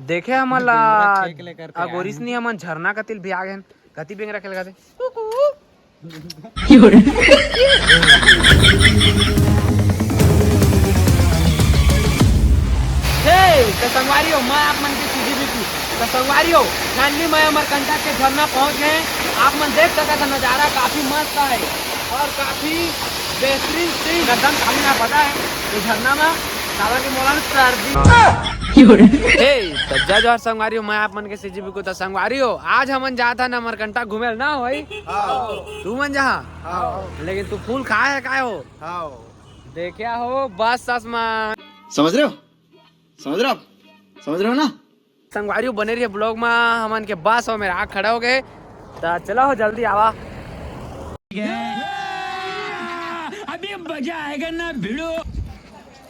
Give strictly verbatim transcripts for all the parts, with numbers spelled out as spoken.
देखे हमन ला बेंदरा खेक ले करके आए अगोरिस हन। नी हमन झरना कतिल भी आ गए हन। कति बेंदरा खेल गाथे? हे, त संगवारी हो, मैं आप मन के सीधी बिकू। त संगवारी हो, finally मैं अमरकंटक के झरना पहुंच गए। आप मन देख सकत ह नजारा काफी मस्त है और काफी बेहतरीन सीन। एकदम खाली ना पता है ये झरना में, काबर के मोला न सर्दी। हे, त जय जोहार संगवारी हो, मैं आप मन के सीधी बिकू। त संगवारी हो, आज हमन जात हन अमरकंटक घूमे ल ना होई? हाँ। तू मन जहा? हाँ। लेकिन तू फूल खाए है काय हो? हाँ। देखा हो बस आसमान। समझ रहे हो? समझ रहे हो आप? समझ रहे हो ना? संगवारी हो बने रहिए vlog में, हमन के बस हो मेरा आग खड़ा हो गए। त चला हो जल्दी आवा। अभी मजा आएगा ना भिड़ो।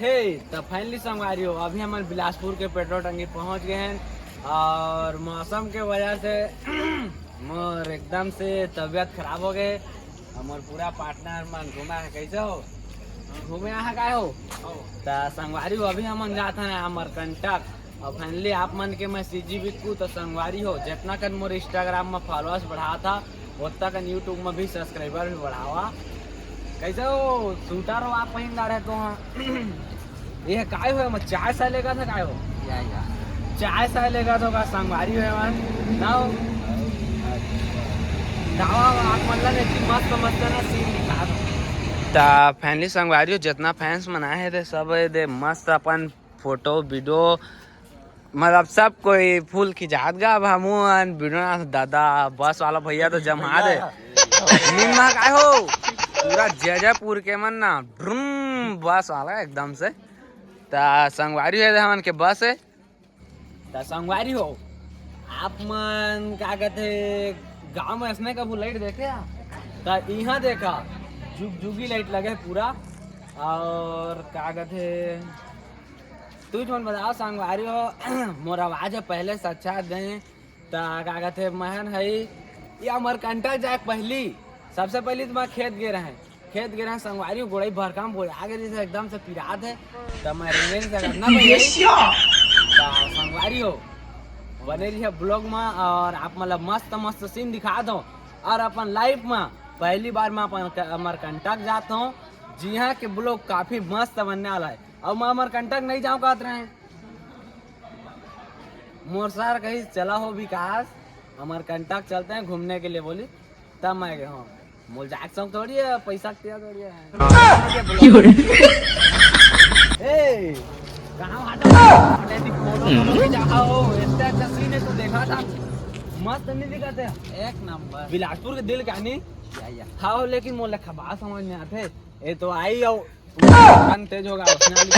हे, त finally संगवारी हो, अभी हमन बिलासपुर के पेट्रोल टंकी पहुंच गए हैं और मौसम के वजह से मोर एकदम से तबीयत खराब हो गए। हमर पूरा partner मन घूमे है, कैसे हो? घूमे आहा काय हो? त संगवारी हो, अभी हमन जात हन अमरकंटक। और finally आप मन के मैं सीधी बिकू। त संगवारी हो, जितना कन मोर Instagram में followers बढ़ात हा, ओतना कन YouTube में भी subscriber भी बढ़ावा। कैसे हो? सूटर हो आप पहिन ला रहे तो हाँ। ये काय हो, मैं चाय साय लेगा था काय हो? या, या। चाय साय लेगा तो का संगवारी हो यार? ना हो? दावा, आप मन ला इतनी मस्त मस्त ना सीन दिखा दो। त finally संगवारी हो, जितना fans मन आए हैं, ते सब ए दे मस्त अपन photo, video, मतलब सब कोई फूल खिंचात गा। अब हमू अन video ना, दादा, बस वाला भैया तो जमा दे। निम्मा काय हो? पूरा जयपुर के मन ना, ड्रूम, बस वाला एकदम से। त संगवारी हो, हमन के बस है। त संगवारी हो, आप मन का कहते, गांव में ऐसने कभू light देखे हा? त इहाँ देखा, जुगजुगी light लगे पूरा। और का कहते, तू मन बताओ संगवारी हो, मोर आवाज है पहले से अच्छा गए, त का कहते, महन है, ये अमरकंटक जाए पहली, सबसे पहली तो मैं खेत गे रहे, खेत गे रहे संगवारी हो, गोड़ई भरकाम बोल आगे जैसे एकदम से पिरात है, त मैं रेंगे से करना पड़ी। त संगवारी हो, बने रहिए vlog में और आप मतलब मस्त मस्त सीन दिखा दो। और अपन life में पहली बार मैं अपन क-, अमरकंटक जाता हूँ, जिहाँ के vlog काफी मस्त बनने वाला है। अब मैं अमरकंटक नहीं जाऊँ कहत रहे, मोर सर कही, "चला हो विकास, अमरकंटक चलते हैं घूमने के लिए," बोली, तब मैं गया हूँ। मोल जाके शौक थोड़ी है, पैसा के तेरा थोड़ी है। ए, कहाँ हटा? हटे थी, फोटो तो नहीं जा, हाँ, हो, इतना अच्छा सीन है, तू देखा था? मस्त नहीं दिखाते? एक नंबर। बिलासपुर के दिल कहानी? या, या। हाँ, लेकिन मोला खबा समझ में आते। ए तो आई और कान तेज होगा, उसने वाली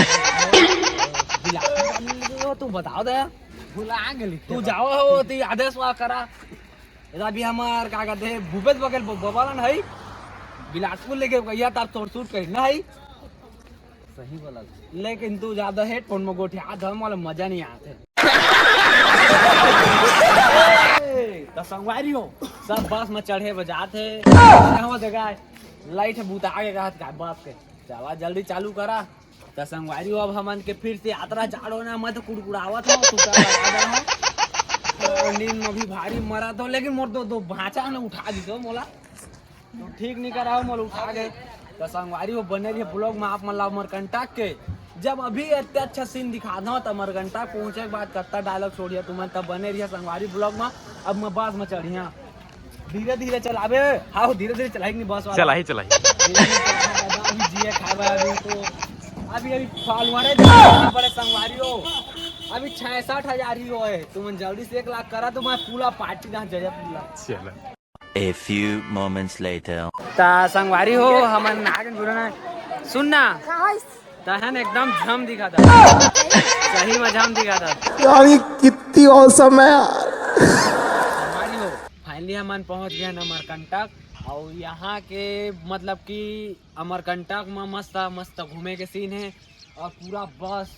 बिलासपुर वाली जो तू बताओ दे। भुला गेली। तू जाओ हो, ती आदेश वा करा। इधर अभी हमार का कहते हैं, भूपेश बघेल ब-, बबालन है, बिलासपुर लेके गया तार तोर shoot करी ना है। सही बोला। लेकिन तू ज्यादा headphone में गोठिया धर, मोला मजा नहीं आते। त संगवारी हो, सब बस में चढ़े बजात है। कहाँ देखा है? Light है, बूता आगे का हाथ का बस के। चला जल्दी चालू करा। त संगवारी हो, अब हमन के फिर से यात्रा चालू ना, मैं तो कुड़कुड़ावत हूँ, तू का लगा दे हो। और नींद में भी भारी मरा तो, लेकिन मोर दो, दो भांचा ने उठा दी तो मोला। तो ठीक नहीं करा हो, मोला उठा गए। त संगवारी हो, बने रहिए vlog में, आप मन ला अमरकंटक के जब अभी इतना अच्छा सीन दिखा दो, त अमरकंटक पहुँचे के बाद कत्ता dialogue छोड़िया तुमन, तब बने रहिए संगवारी vlog में। अब मैं बस में चढ़िया। धीरे धीरे चलाबे। हाँ, धीरे धीरे चलाई नहीं बस वाला। चलाही, चलाही। धीरे धीरे चलाना दादा, अभी जिए खाए बा, अभी तो, अभी, अभी follower है, बड़े संगवारी हो, अभी छियासठ हजार ही होए। तुमन जल्दी से एक लाख करा, तो मैं पूरा party ना जय पूरा। चला। A few moments later। त संगवारी हो, हमन नागन गुरु ना, सुन ना। तहन एकदम झम दिखा था। सही में झम दिखा था। यार, ये कितनी awesome है यार। संगवारी हो, finally हमन पहुंच गए हैं अमरकंटक। और यहाँ के मतलब कि अमरकंटक में मस्त मस्त घूमे के सीन है। और पूरा बस,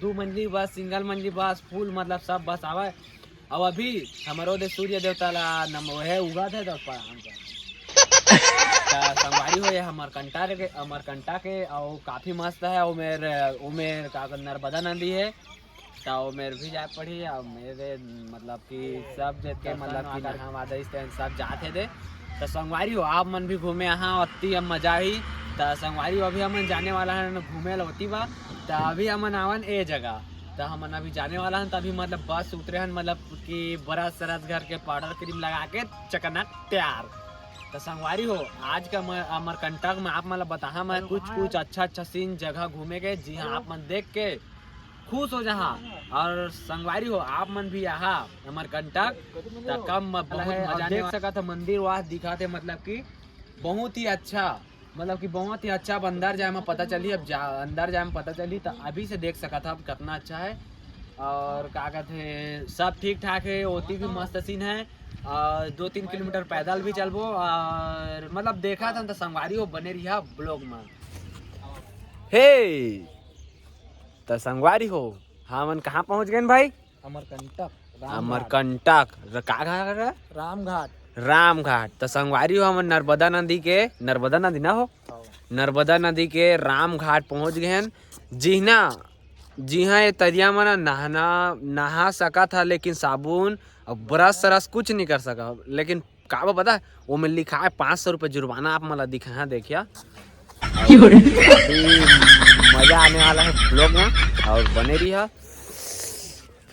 दो मंजिल बस, single मंजिल बस, full, मतलब सब बस आवे। और अभी हमारो दे सूर्य देवता ला नम वहे उगा थे तो प्रणाम कर। त संगवारी हो, ये अमरकंटक के, अमरकंटक के, और काफी मस्त है। उमेर, उमेर का नर्मदा नदी है। त ओ मेर भी जाए पड़ही। अब मेरे मतलब कि सब देख के मतलब कि नहा वादा इस time सब जात हे दे। त संगवारी हो, आप मन भी घूमे आहा, अत्ती अब मजा ही। त संगवारी हो, अभी हमन जाने वाला हन घूमे ला ओती बा। त अभी हमन आवन ए जगह, त हमन अभी जाने वाला हन। त अभी मतलब बस उतरे हन, मतलब कि बरस सरस घर के powder cream लगा के चकनक तैयार। त संगवारी हो, आज का म-, अमरकंटक में आप मन ला बताहा मैं कुछ कुछ अच्छा अच्छा scene जगह घूमे के, जी हाँ, आप मन देख के खुश हो जाहा। और संगवारी हो, आप मन भी आहा अमरकंटक, त कम म-, बहुत मजा देख सकत ह। मंदिर वाह दिखात हे, मतलब कि बहुत ही अच्छा, मतलब कि बहुत ही अच्छा। अब अंदर जाए में पता चली, अब जा अंदर जाए में पता चली। त अभी से देख सकत ह अब कितना अच्छा है। और का कहते हैं, सब ठीक ठाक है, ओती भी मस्त scene है। और दो तीन किलोमीटर पैदल भी चलबो। और मतलब देखा था त संगवारी हो, बने रहिया vlog में। हे त संगवारी हो, हमन कहाँ पहुँच गए भाई? अमरकंटक, रामघाट। अमरकंटक, र-, का घाट है? रामघाट। रामघाट। त संगवारी हो, हमन नर्मदा नदी के, नर्मदा नदी ना हो, हाँ। नर्मदा नदी के रामघाट पहुँच गए हैं। जिहना, जिहाँ ये तरिया में ना नहाना, नहा सकत ह, लेकिन साबुन और ब्रश सरस कुछ नहीं कर सका। लेकिन का बा पता है, वो में लिखा है पाँच सौ रुपये जुर्माना। आप मन ला दिखाहा, देखिया। काफी मजा आने वाला है vlog में, और बने रहिया।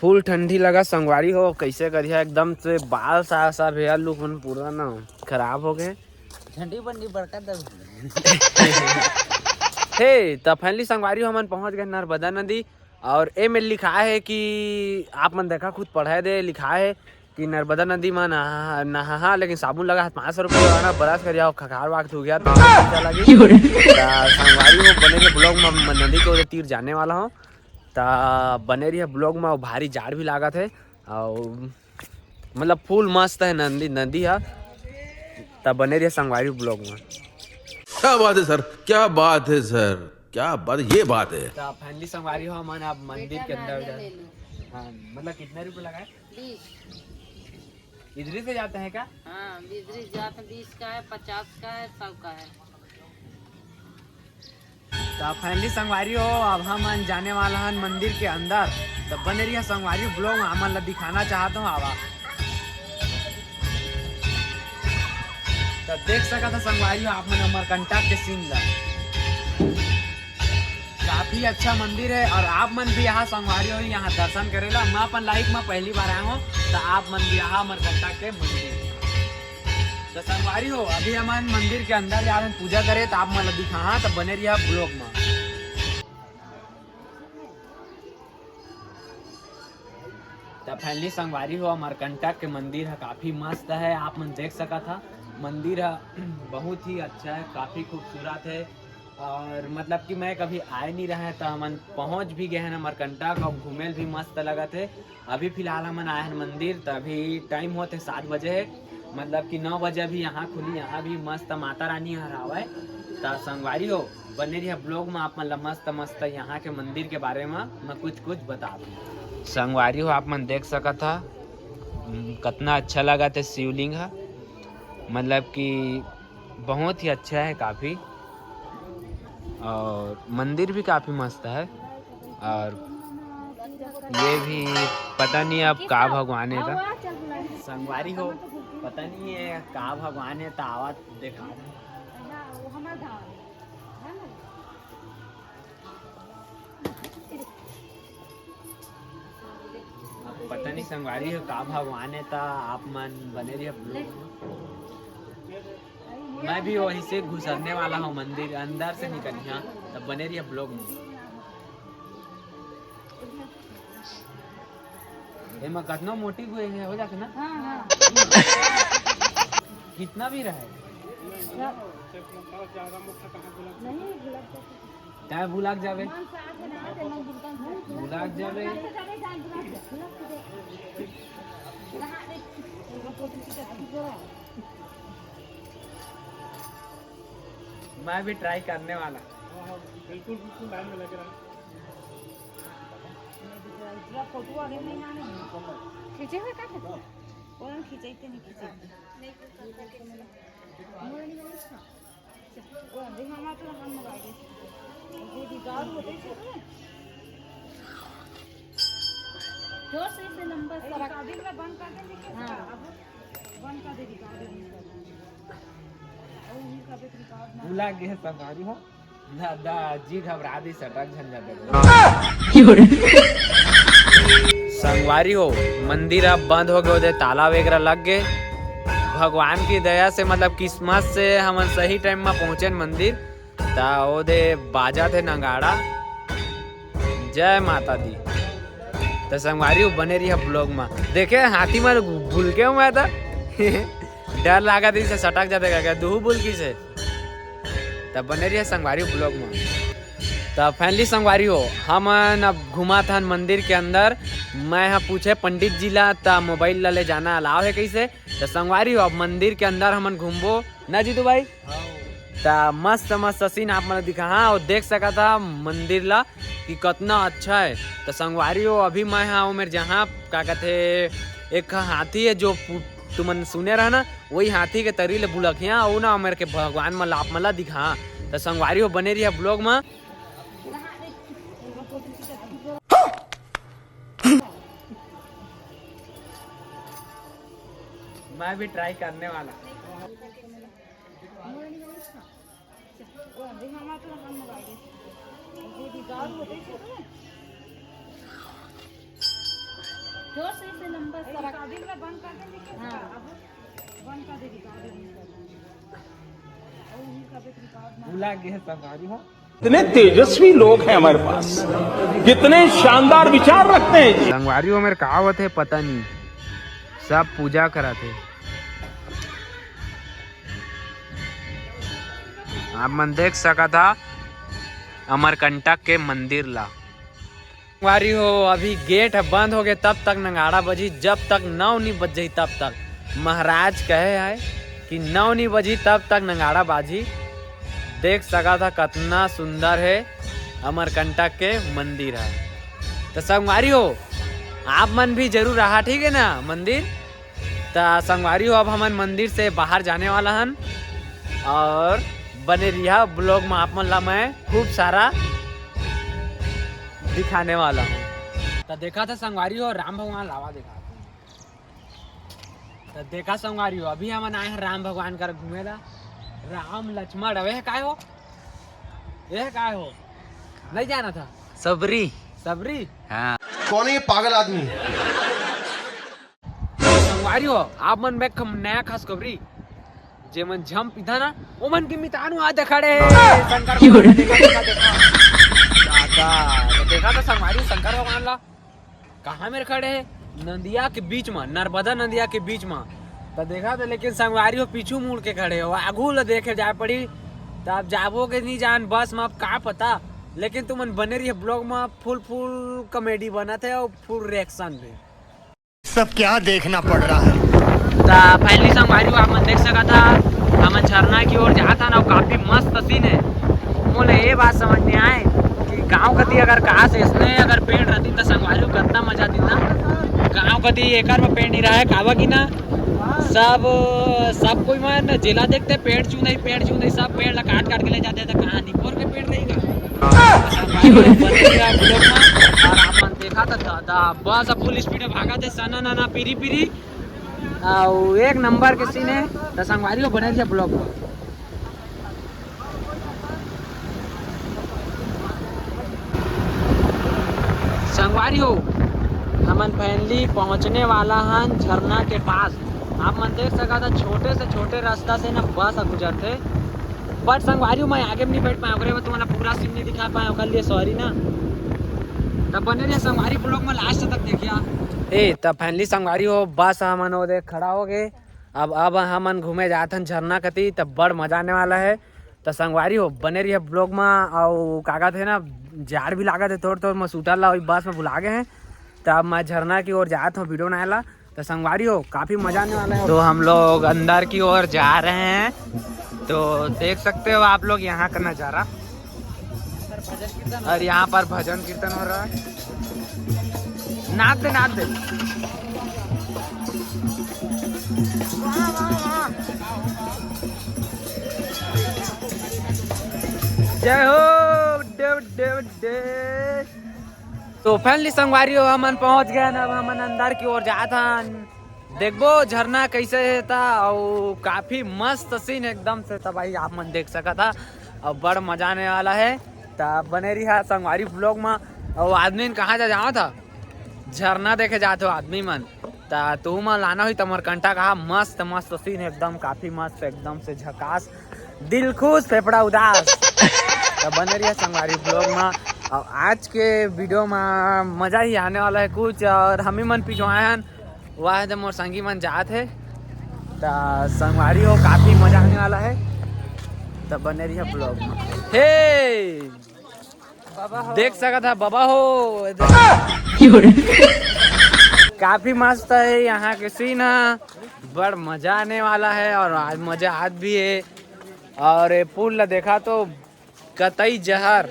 Full ठंडी लगा संगवारी हो, कैसे करिया, एकदम से बाल सा, सा भैया look मन पूरा ना खराब हो गए। ठंडी बंडी बड़का दब। हे, त finally संगवारी हो, हमन पहुँच गए नर्मदा नदी। और ए में लिखा है कि आप मन देखा, खुद पढ़े दे, लिखा है कि नर्मदा नदी में नहा, नहा, लेकिन साबुन लगा हाथ पाँच सौ रुपये जुर्माना, ब्रश करिया, खखार वाक थू गया, तो पैसा लगी। त संगवारी हो, बने के vlog में, में नदी के उधर तीर जाने वाला हूँ। त बने रहिया vlog में। भारी जाड़ भी लागत है और मतलब full मस्त है नदी, नदी है। त बने रहिया संगवारी vlog में। क्या बात है सर, क्या बात है सर, क्या बात, ये बात है। त finally संगवारी हो, हमन अब मंदिर के अंदर जा। हाँ, मतलब कितना रुपये लगा है? बीस। इधर से जाते हैं क्या? हाँ, इधर जाते, बीस का है, पचास का है, सौ का है। त finally संगवारी हो, अब हमन जाने वाला हन मंदिर के अंदर। त बने रहिया संगवारी vlog में, हमन ला दिखाना चाहत हूँ आवा। त देख सकत ह संगवारी हो, आप मन अमरकंटक के scene ला। काफी अच्छा मंदिर है और आप मन भी आहा संगवारी हो यहाँ दर्शन करे ला। मैं अपन life में पहली बार आया हूँ, त आप मन भी आहा अमरकंटक के मंदिर। त संगवारी हो, अभी हमन मंदिर के अंदर जा रहे हैं पूजा करे, त आप मन ला दिखाहा, त बने रहिया vlog में। त finally संगवारी हो, अमरकंटक के मंदिर ह काफी मस्त है, आप मन देख सकत ह। मंदिर ह बहुत ही अच्छा है, काफी खूबसूरत है। और मतलब कि मैं कभी आए नहीं रहा है, त हमन पहुँच भी गए हैं अमरकंटक, और घूमे ल भी मस्त लगत है। अभी फिलहाल हमन आए हन मंदिर, त अभी time होत हे सात बजे हे, मतलब कि नौ बजे अभी यहाँ खुली, यहाँ भी मस्त माता रानी हर हावय। त संगवारी हो, बने रहिया vlog में, आप मन ला मस्त मस्त यहाँ के मंदिर के बारे में मैं कुछ कुछ बता दूँ। संगवारी हो, आप मन देख सकत ह, उम, कतना अच्छा लगत हे शिवलिंग ह, मतलब कि बहुत ही अच्छा है काफ़ी। और मंदिर भी काफी मस्त है। और ये भी पता नहीं अब का भगवान है का। संगवारी हो, पता नहीं है का भगवान है, त आवत देखा। अब पता नहीं संगवारी हो का भगवान है, त आप मन बने रहिए vlog में। मैं भी वहीं से घुसरने वाला हूँ मंदिर, अंदर से निकलिया, तब बने रहिए vlog में। एमा कतनो मोटी हुए है, हो जाते ना? हाँ, हाँ। कितना भी रहे। नहीं, गुलाब जामुन। तैं भुला के जाबे। भुला के जाबे। मैं भी try करने वाला। हाँ, हाँ, बिल्कुल, बिल्कुल line में लगे रहा। पूरा फोटो आगे नहीं आने हैं। खींचे हुए का फोटो? वो हम खींचते नहीं, खींचते। वो नहीं, वो नहीं। वो अभी हम आते हैं, हम मोबाइल। वो भी गाँव होते थे ना। जोर से इसे लंबा सा रख। हाँ। भुला गे संगवारी हो, दादा जी घबरा दी, सटक झन जाते। संगवारी हो, मंदिर अब बंद हो गए, ओदे ताला वगैरह लग गए। भगवान की दया से, मतलब किस्मत से हमन सही टाइम में पहुंचे मंदिर। ता ओदे बाजा थे नगाड़ा। जय माता दी। त संगवारी हो, बने रहिया ब्लॉग में। देखे हाथी मन भूल के हूँ मैं तो। डर लागा दी से सटक जाते का, दुहू भूल की से। त बने रहिया संगवारी ब्लॉग में। त फाइनली संगवारी हो, हमन अब घुमा थन मंदिर के अंदर। मैं ह पूछे पंडित जी ला, त मोबाइल ला ले जाना अलाव है कैसे? त संगवारी हो, अब मंदिर के अंदर हमन घूमबो ना जीतू भाई। त मस्त मस्त सीन आप मन दिखा, हाँ, और देख सकत हा मंदिर ला कि कतना अच्छा है। त संगवारी हो, अभी मैं हा ओमेर जहाँ का कहते, एक हाथी है जो पु-, तुमन सुने रहा ना, वही हाथी के तरी ले बुलखिया, वो ना ओमेर के भगवान मन ला आप मन ला दिखा। त संगवारी हो, बने रहिया ब्लॉग में। मैं भी ट्राई करने वाला। जोर से इसे लंबा सा रख। हाँ। भुला गे संगवारी हो। इतने तेजस्वी लोग हैं हमारे पास, कितने शानदार विचार रखते हैं जी। संगवारी हो, मेरे का होत है पता नहीं, सब पूजा करत है। आप मन देख सकत हा अमरकंटक के मंदिर ला। संगवारी हो, अभी गेट ह बंद हो गए, तब तक नगाड़ा बजी, जब तक नौ नी बज जाई तब तक। महाराज कहे है कि नौ नी बजी तब तक नगाड़ा बाजी। देख सकत हा कतना सुंदर है अमरकंटक के मंदिर है। तो संगवारी हो, आप मन भी जरूर रहा, ठीक है ना, मंदिर। त संगवारी हो, अब हमन मंदिर से बाहर जाने वाला हन और बने रिहा ब्लॉग में, आप मन ला मैं खूब सारा दिखाने वाला हूँ। त देखा था संगवारी हो, राम भगवान लावा देखा था। त देखा संगवारी हो, अभी हमन आए हैं राम भगवान कर घूमे ला। राम लक्ष्मण, अबे काय हो, ये काय हो, नहीं जाना था। सबरी। सबरी? हाँ। कौन है ये पागल आदमी? संगवारी हो, आप मन में एक नया खुशखबरी, जे मन जम पीधा ना, ओ मन के मितान आज खड़े हे। शंकर भगवान देखा, देखा, देखा। दादा, तो देखा तो संगवारी शंकर भगवान ला, कहाँ मेर खड़े हे? नदिया के बीच में, नर्मदा नदिया के बीच में। तो देखा तो, लेकिन संगवारी हो पीछू मुड़ के खड़े हो, आगू ला देखे जाए पड़ी। तो अब जाबो के नहीं जान बस में, अब का पता, लेकिन तुमन बने रहिए ब्लॉग में, फुल फुल कॉमेडी बनत है और फुल रिएक्शन भी। सब क्या देखना पड़ रहा है। त फाइनली संगवारी हो, आप मन देख सकत हा, हमन झरना की ओर जात हन अउ काफी मस्त सीन है। मोला ये बात समझ में आए कि गांव कती अगर काश ऐसने अगर पेड़ रहती त संगवारी हो कतना मजा दीता। गांव कती एकर में पेड़ नहीं रहा है, काबर कि ना सब, सब कोई मन जेला देखते पेड़ चुंदई, पेड़ चुंदई, सब पेड़ ला काट काट के ले जाते, त कहानी बोर के पेड़ रहेगा। संगवारी हो बने रहा ब्लॉग में, और आप मन देखा था दादा बस अब फुल स्पीड में भागा थे, सना नना पीरी पीरी। अउ एक नंबर के सीन है, त संगवारी हो बने रहिए ब्लॉग में। संगवारी हो, हमन फाइनली पहुंचने वाला हन झरना के पास। आप मन देख सकत हा, छोटे से छोटे रास्ता से ना बस ह गुजरथे। But संगवारी हो, मैं आगे में नहीं बैठ पाया, ओकरे में तुम्हारा पूरा सीन नहीं दिखा पाया, ओकर लिए सॉरी ना। तब बने रहिए संगवारी ब्लॉग में लास्ट तक देखिया। ए, तब फाइनली संगवारी हो, बस हमन ओदे खड़ा हो गए। अब, अब हमन घूमे जात हन झरना कती, तब बड़ मजा आने वाला है। त संगवारी हो, बने रहिए ब्लॉग में। अउ का कहत हे ना, जाड़ भी लागत है थोड़ थोड़, मैं सूटर ला वही बस में भुला गए हैं। त अब मैं झरना की ओर जात हूँ वीडियो बनाए ला। त संगवारी हो, काफी मजा आने वाला है। तो हम लोग अंदर की ओर जा रहे हैं, तो देख सकते हो आप लोग यहाँ का नज़ारा। और यहाँ पर भजन कीर्तन हो रहा है। नाच दे, नाच दे। जय हो देव, देव, देव। तो finally संगवारी हो, हमन पहुंच गए हन। अब हमन अंदर की ओर जात हन, देखबो झरना कैसे हे ता। अउ काफी मस्त scene एकदम से, त भाई आप मन देख सकत हा। अब बड़ मजा आने वाला है, त बने रहा संगवारी vlog में। अउ आदमी मन कहाँ जा जावत हा, झरना देखे जात हो आदमी मन, त तू मन लाना होही त अमरकंटक कहा। मस्त मस्त scene एकदम, काफी मस्त, एकदम से झकास, दिल खुश फेफड़ा उदास। त बने रहा संगवारी vlog में। अउ आज के video में मजा ही आने वाला है कुछ। अउ हमी मन पीछे आए हन, वह है मोर संगी मन जात है। त संगवारी हो, काफी मजा आने वाला है, त बने रहा vlog में। हे, देख सकत हा बाबा हो, काफी मस्त है यहाँ के scene ह। बड़ मजा आने वाला है अउ आज मजा आत भी है। अउ ये पुल ला देखा तो कतई जहर।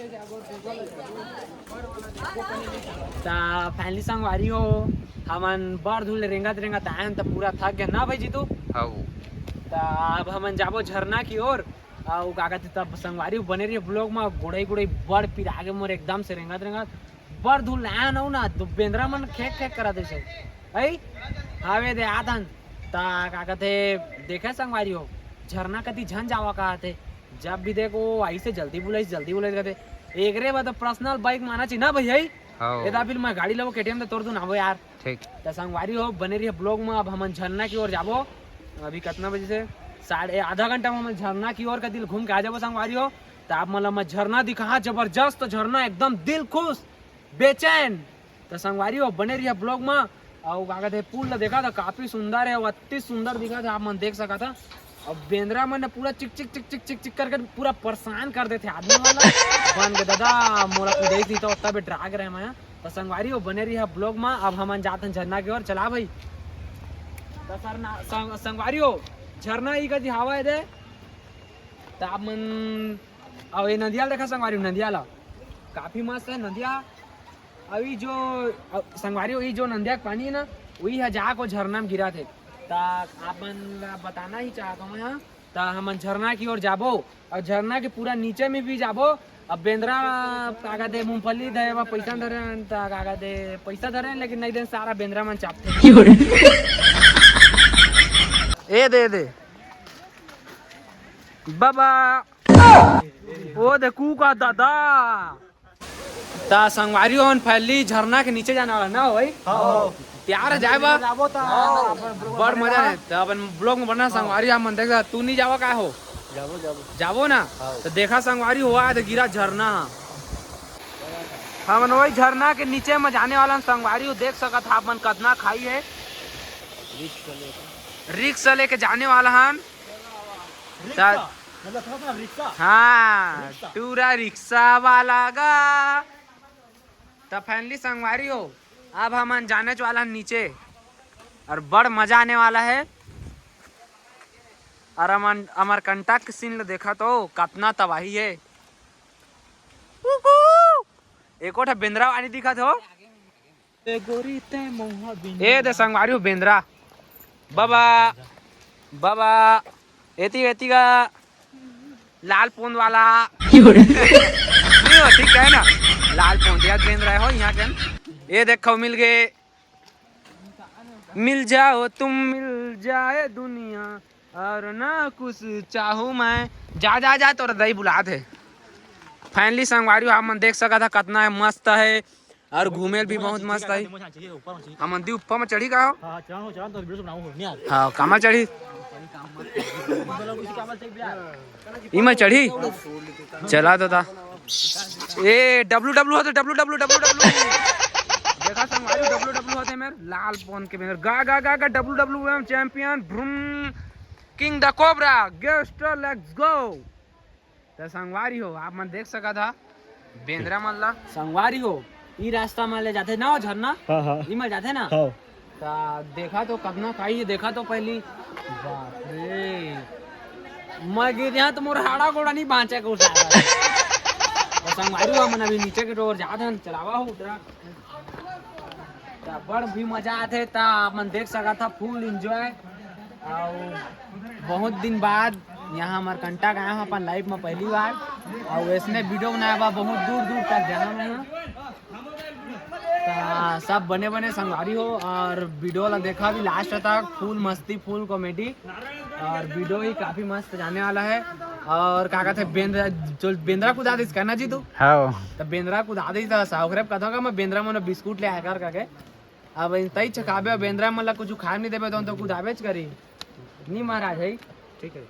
त finally संगवारी हो, हमन बड़ दूर ले रेंगत रेंगत आए हन, त पूरा थक गए ना भाई जीतू। हाँ। त अब हमन जाबो झरना की ओर। अउ का कथे, तब संगवारी हो बने रहिए vlog में। गुड़ई गुड़ई बड़ पिरा गे मोर एकदम से रेंगत रेंगत। बड़ दूर ले आए हन ना, तो बेंदरा मन खेक खेक करा देसे। ऐ, हावे दे आदन। त का कथे, देखे संगवारी हो, झरना कती झन जावा का आथे। जब भी देखो, ऐसे जल्दी बुलाइस, जल्दी बुलाइस कथे। एकरे बाद personal bike माना चाहिए ना भैया। हाँ। एदा फिर मैं गाड़ी लेबो, KTM त तोड़ दूं ना वो यार। ठीक। त संगवारी हो, बने रहिए vlog में। अब हमन झरना की ओर जाबो। अभी कितना बजे से? साढ़े, आधा घंटा में हमन झरना की ओर कती घूम के आ जाबो संगवारी हो। त आप मन ला मैं झरना दिखा, जबरदस्त झरना, एकदम दिल खुश, बेचैन। त संगवारी हो, बने रहिए vlog में। अउ का कथे, पुल ला देखा त काफी सुंदर है, अउ अति सुंदर दिखत है, आप मन देख सकत हा। अब बेंदरा मन ने पूरा चिक चिक चिक चिक चिक चिक करके पूरा परेशान कर देथे आदमी मन ला। बन के दादा मोला कुदाइस नहीं तो तबे डरा के रहे मैं। त संगवारी हो, बने रहिए vlog में। अब हमन जात हन झरना की ओर। चला भाई। त सरना-, संग-, संगवारी हो, झरना ही कती हावा है दे। त आप मन अउ ये नदिया ला देखा संगवारी हो, नदिया ला काफी मस्त है नदिया। अउ ये जो, अ, संगवारी हो, ये जो नदिया के पानी है ना, वही है जाको झरना में गिरा थे। त आप मन ला बताना ही चाहत हूँ मैं, हाँ। त हमन झरना की ओर जाबो अउ झरना के पूरा नीचे में भी जाबो। अब बेंदरा का कथे, मूंगफली धरे बर पैसा धरे हन, त का कथे, पैसा धरे हन, लेकिन नहीं देन, सारा बेंदरा मन चापथे। ए दे दे बाबा, ओ दे कुका दादा। त संगवारी हो, finally झरना के नीचे जाने वाला ना हो भाई? हाँ। तैयार है जाए बा? जाबो त। बड़ मजा है। त अपन vlog में बना संगवारी, आप मन देख, तू नहीं जावा का हो? जाबो, जाबो। जाबो ना? हाँ। त देखा संगवारी हो, आ त गिरा झरना। हमन वही झरना के नीचे में जाने वाला हन संगवारी हो, देख सकत हा आप मन कतना खाई है। Risk लेके जाने वाला हन। रिक्शा, मतलब समझ ना, रिक्शा। हाँ, रिक्शा। टूरा रिक्शा वाला गा। त finally संगवारी हो, अब हमन जाने वाला हन नीचे अउ बड़ मजा आने वाला है। अउ अमन, अमरकंटक के scene ल देखा तो कतना तबाही है। उहू! एको ठा बेंदरा वानी दिखत हो। ए गोरी ते महुआ बिन ए दे संगवारी हो बेंदरा। बाबा, बाबा, एती, एती का लाल पोंद वाला। नहीं हो, ठीक है ना? लाल पोंद, याद बेंदरा हो यहाँ के। ये देखो, मिल गए। मिल जाओ तुम, मिल जाए दुनिया, और ना कुछ चाहूँ मैं। जा, जा, जा, तोर दाई बुलात है। Finally संगवारी हो, आप मन देख सकत हा, कतना मस्त है। अउ घूमे ल भी बहुत मस्त आई। हमन दी ऊपर में चढ़ी का हो? हाँ, चढ़ो, चढ़ो, तो video बनाओ, नहीं यार। हाँ, कामा चढ़ी? इमा चढ़ी? चला तो ता। ए, W W होते, W W, W W। देखा संगवारी, W W होते मेरे, लाल पोंद के मेरे, गा, गा, गा, गा, W W M champion, broom, King the Cobra, gangster, let's go। त संगवारी हो, आप मन देख सकत हा बेंदरा मन ला। संगवारी हो, ई रास्ता मन ले जाथे ना वो झरना? हाँ, हाँ। ई मन जाथे ना? हाँ। त देखा तो कतना खाई है, देखा तो पहली। बाप रे। मैं गिर यहाँ तो मोर हाड़ा गोड़ा नहीं बांचे को सारा। त संगवारी हो, हमन अभी नीचे के डोर जात हन, चलावा हो उतरा। त बड़ भी मजा आथे, त आप मन देख सकत हा, full enjoy। अउ बहुत दिन बाद यहाँ अमरकंटक आए हँव अपन life में पहली बार, अउ ऐसने video बनाए बर बहुत दूर दूर तक जाना मैं। ता सब बने बने संगवारी हो, और वीडियो ला देखा भी लास्ट तक, फुल मस्ती, फुल कॉमेडी, और वीडियो ही काफी मस्त जाने वाला है। और का कहते हैं, बेंद्रा, जो बेंद्रा कुदा दिस करना जी तू? हाँ। तो बेंद्रा कुदा दिस था, साउकरे कथा का मैं बेंद्रा मन बिस्कुट ले आकर करके। अब तई चखाबे और बेंद्रा मन ला कुछ खाए नहीं देबे तो, तो कुदाबेच करी। नहीं महाराज है। ठीक है।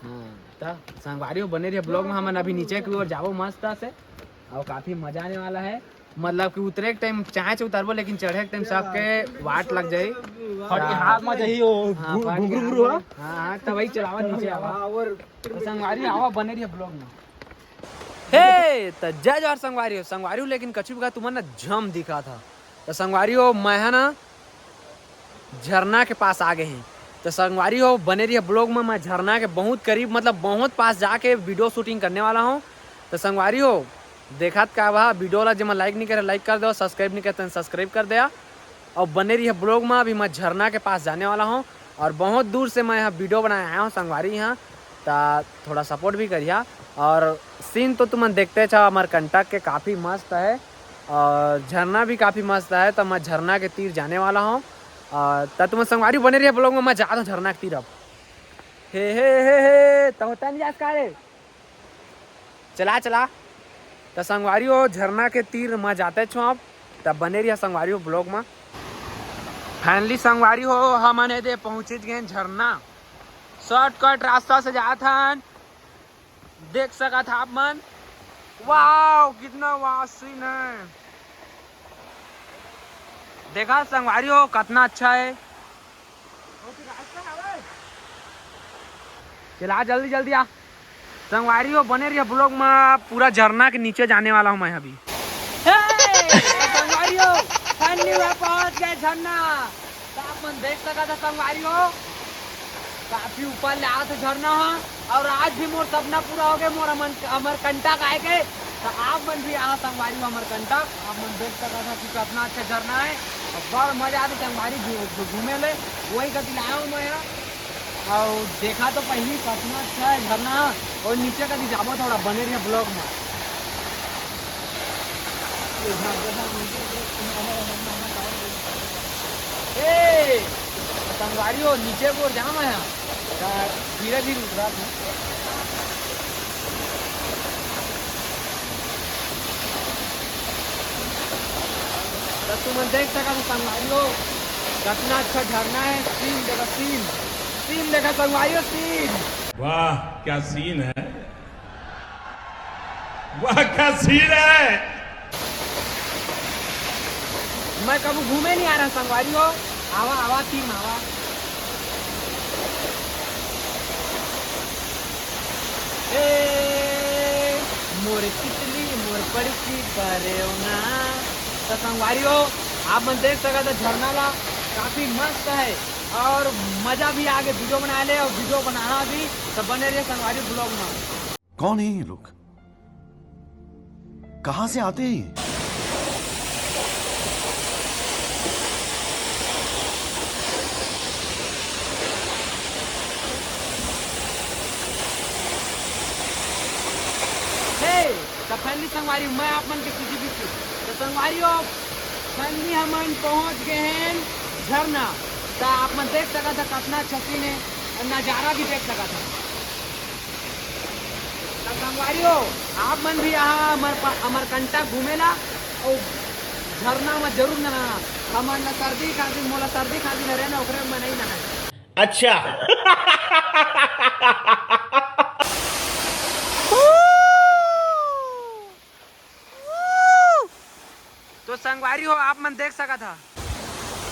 हाँ, तो संगवारी हो बने रहिए ब्लॉग में, हमन अभी नीचे की ओर जाबो मस्त से, और काफी मजा आने वाला है। मतलब कि उतरे के टाइम चाहे से उतरबो, लेकिन चढ़े के टाइम सबके वाट लग जाई। फट के हाथ में जाही वो हाँ, घु-, फट के घुंगरू हाथ घुंगरू में। हाँ। हाँ, हाँ, तब वही चलावा नीचे आवा। हाँ, और तो संगवारी आवा बने रहिए ब्लॉग में। हे, त जय जोहार संगवारी हो, संगवारी हो, लेकिन कछु भी कहा तुमन ना झम दिखा था। तो संगवारी हो, मैं है ना झरना के पास आ गए हैं। तो संगवारी हो, बने रहिए ब्लॉग में, मैं झरना के बहुत करीब, मतलब बहुत पास जाके वीडियो शूटिंग करने वाला हूँ। तो संगवारी हो, देखत का वह वीडियो ला जेमा लाइक नहीं करे, लाइक कर दो, सब्सक्राइब नहीं करते हैं, सब्सक्राइब कर दिया। और बने रहिए ब्लॉग में, अभी मैं झरना के पास जाने वाला हूँ और बहुत दूर से मैं यहाँ वीडियो बनाए आया हूँ संगवारी यहाँ, ता थोड़ा सपोर्ट भी करिया। और सीन तो तुमन देखते छ अमरकंटक के, काफ़ी मस्त है और झरना भी काफ़ी मस्त है। तो मैं झरना के तीर जाने वाला हूँ और त तुमन संगवारी बने रहिए ब्लॉग में, मैं जाता हूँ झरना के तीर। अब हे हे हे हे, तो होता नहीं जास का रे? चला चला। त संगवारी हो, झरना के तीर म जाते छो आप, त बने रहिया संगवारी हो ब्लॉग म। फाइनली संगवारी हो, हमन एदे पहुंचिच गए झरना। शॉर्टकट रास्ता से जात हन, देख सकत ह आप मन। वाओ, कितना वाह सीन है। देखा संगवारी हो, कितना अच्छा है। चला जल्दी जल्दी आ। संगवारी हो, बने रहिया ब्लॉग में, पूरा झरना के नीचे जाने वाला हूँ मैं अभी। हे, संगवारी हो, finally मैं पहुंच गए झरना। तो आप मन देख सकत ह संगवारी हो, काफी ऊपर ले आत हे झरना ह। और आज भी मोर सपना पूरा हो गए, मोर अमन-, अमरकंटक आए के। तो आप मन भी आ संगवारी हो अमरकंटक, आप मन देख सकत ह कि कितना अच्छा झरना है। और बड़ मजा आते संगवारी घू-, घू-, घूमे ले, वही कति लाया हूँ मैं यहाँ। और देखा तो पहली कितना अच्छा है झरना। और नीचे कति जाबो, थोड़ा बने रहिए ब्लॉग में। ए, संगवारी हो, नीचे को जाम है यहाँ। धीरे धीरे उतरा था। तो तुमन देख सकत हो संगवारी हो, कितना अच्छा झरना है। सीन देखा, सीन, सीन देखा संगवारी हो, सीन। वाह, क्या सीन है। वाह, क्या सीन है। मैं कभू घूमे नहीं आ रहा संगवारी हो। आवा, आवा, तीन आवा। ए, मोर तितली, मोर पड़की परेवना। तो संगवारी हो, आप मन देख सकत हो झरना ला, काफी मस्त है और मजा भी आगे वीडियो बना ले और वीडियो बना भी, तो बने रहिए संगवारी ब्लॉग में। कौन है ये लोग? कहां से आते हैं ये? हे, तो finally संगवारी, मैं आप मन के सीधी बीच तो संगवारी हो, finally हमन पहुंच गए हैं झरना। तो आप मन देख सकत हो कितना अच्छा सीन है, नजारा भी देख सकत हो। त संगवारी हो, आप मन भी यहाँ अमर, अमरकंटक घूमेला और झरना में जरूर नहाना। हमन न सर्दी खांसी, मोला सर्दी खांसी न रहे ना, ओकरे में नहीं नहाए। अच्छा। तो संगवारी हो, आप मन देख सकत हा।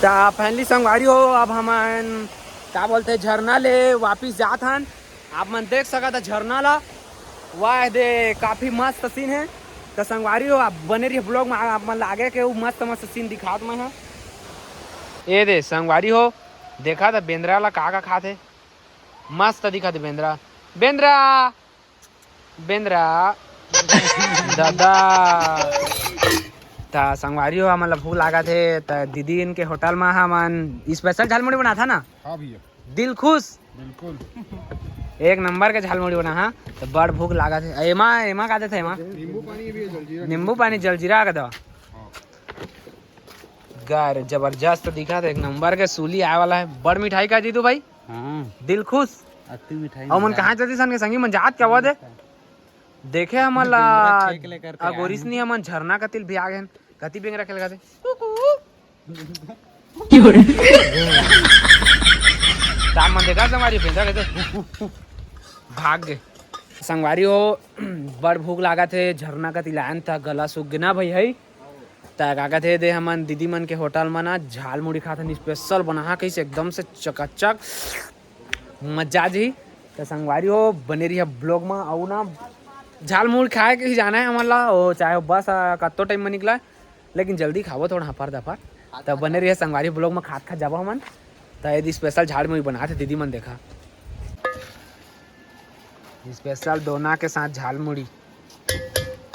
त finally संगवारी हो, अब हमन का बोलते झरना ले वापिस जात हन। आप मन देख सकत हा झरना ला, वाह दे काफी मस्त सीन है। त संगवारी हो, आप बने रहिए ब्लॉग में, आप मन ला आगे के उ मस्त मस्त सीन दिखात मैं हा। ए दे संगवारी हो, देखा त बेंदरा ला का का खात हे, मस्त दिखत हे बेंदरा। बेंदरा, बेंदरा। दादा। त संगवारी हो, हमन ला भूख लागत हे, त दीदी इनके होटल म हमन special झालमुड़ी बनाथा ना। हाँ भैया। दिल खुश। बिल्कुल। एक नंबर के झालमुड़ी बना, हाँ। त बड़ भूख लागत हे। एमा, एमा का देथे एमा? नींबू पानी भी है, जलजीरा। नींबू पानी, जलजीरा का दवा। हाँ। गा रे, जबरदस्त दिखत हे, एक नंबर के सूली आए वाला हे। बड़ मिठाई का जीतू भाई, हाँ। दिल खुश। अति मिठाई अउ मन मिला। कहाँ जदी सन के संगी मन जात क्या हुआ दे? देखे हमन ला बेंदरा खेक लेकर के अगोरिस आए हैं। नी, हमन झरना कतिल भी आ गए हन। कति बेंदरा खेल खाते? कुकू। दाम मन देखा संगवारी, बेंदरा कहते भाग गे। संगवारी हो, बड़ भूख लागत हे, झरना कतिल आयन त गला सूख गे ना भाई, है? त का कथे दे, हमन दीदी मन के होटल म ना झाल मुड़ी खाथन, स्पेशल बना कइसे एकदम से चकाचक, मजा आ जही। त संगवारी हो, बने रहिया ब्लॉग म। अउ ना झाल मुड़ी खाए के ही जाना हे हमन ला, ओ चाहे बस आ, कत्तो टाइम म निकला, लेकिन जल्दी खाबो थोड़ा हफर दफर। त बने रहिया संगवारी ब्लॉग म, खात खात जाबो हमन। त ये स्पेशल झाल मुड़ी बनाथे दीदी मन, देखा। स्पेशल दोना के साथ झाल मुड़ी,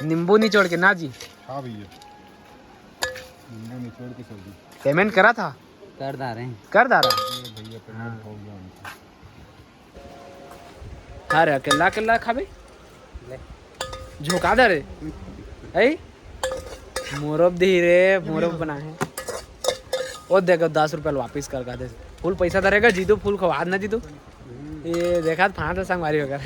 नींबू निचोड़ के ना जी। हाँ भैया, नींबू निचोड़ के सब्जी। पेमेंट करा था? कर डारे। कर डारा? ये भैया पेमेंट हो गया उनका। अरे अकेला अकेला खाबे? ले। झोंका दे रे। ऐ? मोरब दी रे, मोरब बना हे। ओ देखो, दस रुपया वापिस कर का दे। फुल पैसा धरेगा जीतू, फुल खवा ना जीतू। ये देखा, फांट संगवारी होकर।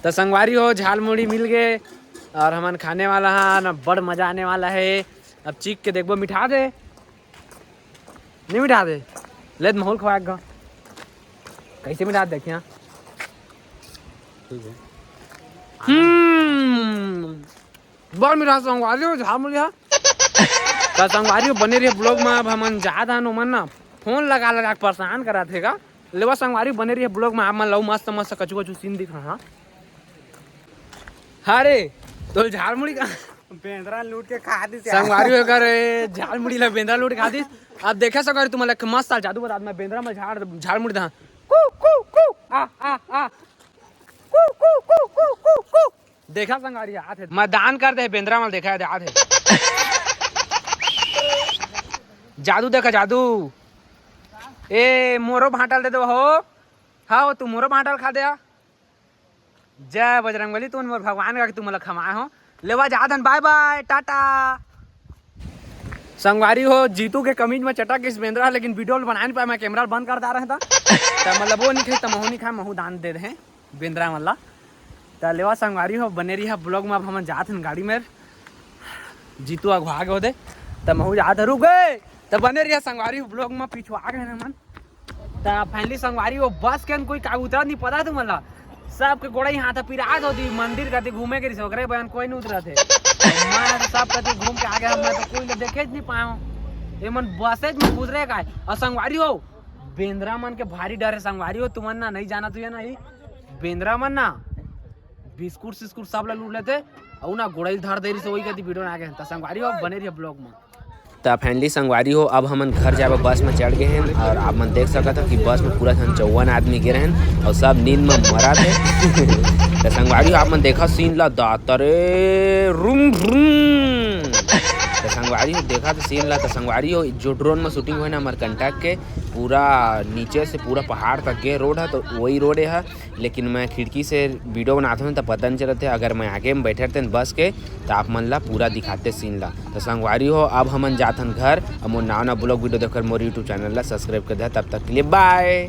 त संगवारी हो, झाल मुड़ी मिल गे अउ हमन खाने वाला हन, बड़ मजा आने वाला हे। अब चीख के देखबो, मिठा दे, नहीं मिठा दे, ले त महू ल खवा एक घा। कैसे मिठा दे देखिया। ठीक है। हम्म, बड़ मिठा संगवारी हो, झाल मुड़ी हा। त संगवारी हो, बने रहिए ब्लॉग म। अब हमन जात हन, ओमन ना फोन लगा लगा के परेशान करत हे गा। लेवा संगवारी, बने रहिए ब्लॉग म, आप मन ला मस्त मस्त कछु कछु सीन दिखा। हाँ, हाँ रे, तो झाल मुड़ी का बेंदरा लूट के खा दिस यार। संगवारी हो गा रे, झाल मुड़ी ला बेंदरा लूट खा दिस। अब देखा संगवारी, तुमन ला मस्त जादू बता, मैं बेंदरा म झाल, झाल मुड़ी दा। कू, कू, कू, आ, आ, आ। कू, कू, कू, कू, कू, कू। देखा संगवारी, आत हे। मैं दान कर दे, बेंदरा मल देखा हे, आत हे। जादू देखा, जादू। ए, मोरो भांटा ल दे दो हो। हाँ, तू मोरो भांटा ल खा दे आ। जय बजरंगबली, तू मोर भगवान का, कि तू मोला खमाए हो। लेवा जात हन, बाय बाय, टाटा। संगवारी हो, जीतू के कमीज में चटक गिस बेंदरा, लेकिन वीडियो ल बना नहीं पाए, मैं कैमरा ल बंद कर दा रहे था। त मतलब वो नहीं खाई, त महू नहीं खाए, महू दान दे दे बेंदरा मन ला। त लेवा संगवारी हो, बने रहिया ब्लॉग में। अब हमन जात हन गाड़ी में, जीतू अगवा गे होदे, त महू जात हन, रुक गे। त बने रहिया संगवारी हो ब्लॉग में, पिछुआ गे हन हमन। त finally संगवारी हो, बस के कोई का उतरा नहीं पता तुमन ला, सबके गोड़ई हाथ पिरात होती, मंदिर कति घूमे के रिहिस, ओकरे बयान कोई नहीं उतरत हे। मैं तो सब कति घूम के आ गया, मैं तो कोई ल देखे नहीं पाया हूँ। ये मन बसेज में घुसरे का हे। अउ संगवारी हो, बेंदरा मन के भारी डर हे संगवारी हो, तुमन ना नहीं जाना तुझे ना ही। बेंदरा मन ना बिस्कुट सिस्कुट सब ला लूट लेथे, अउ ना गोड़ई धर दे रहिस, वही कति वीडियो में आ गए। त संगवारी हो, बने रहिए ब्लॉग में। त finally संगवारी हो, अब हमन घर जाए बर बस में चढ़ गए हैं अउ आप मन देख सकत हो कि बस में पूरा झन चौवन आदमी गे रहन अउ सब नींद में मरत हे। त संगवारी हो, आप मन देखा सीन ला, दातरे रुम रुम। त संगवारी हो, देखा तो सीन ला। त संगवारी हो, जो ड्रोन में शूटिंग होय ना अमरकंटक के, पूरा नीचे से पूरा पहाड़ तक के रोड है, तो वही रोड है। लेकिन मैं खिड़की से वीडियो बनात हूँ, तो पता नहीं चलत है। अगर मैं आगे में बैठे रहते बस के, तो आप मन ला पूरा दिखाते सीन ला। तो संगवारी हो, अब हमन जात हन घर। अब मोर नवा नवा ब्लॉग वीडियो देखकर मोर YouTube चैनल ला सब्सक्राइब कर दे। तब तक के लिए बाय।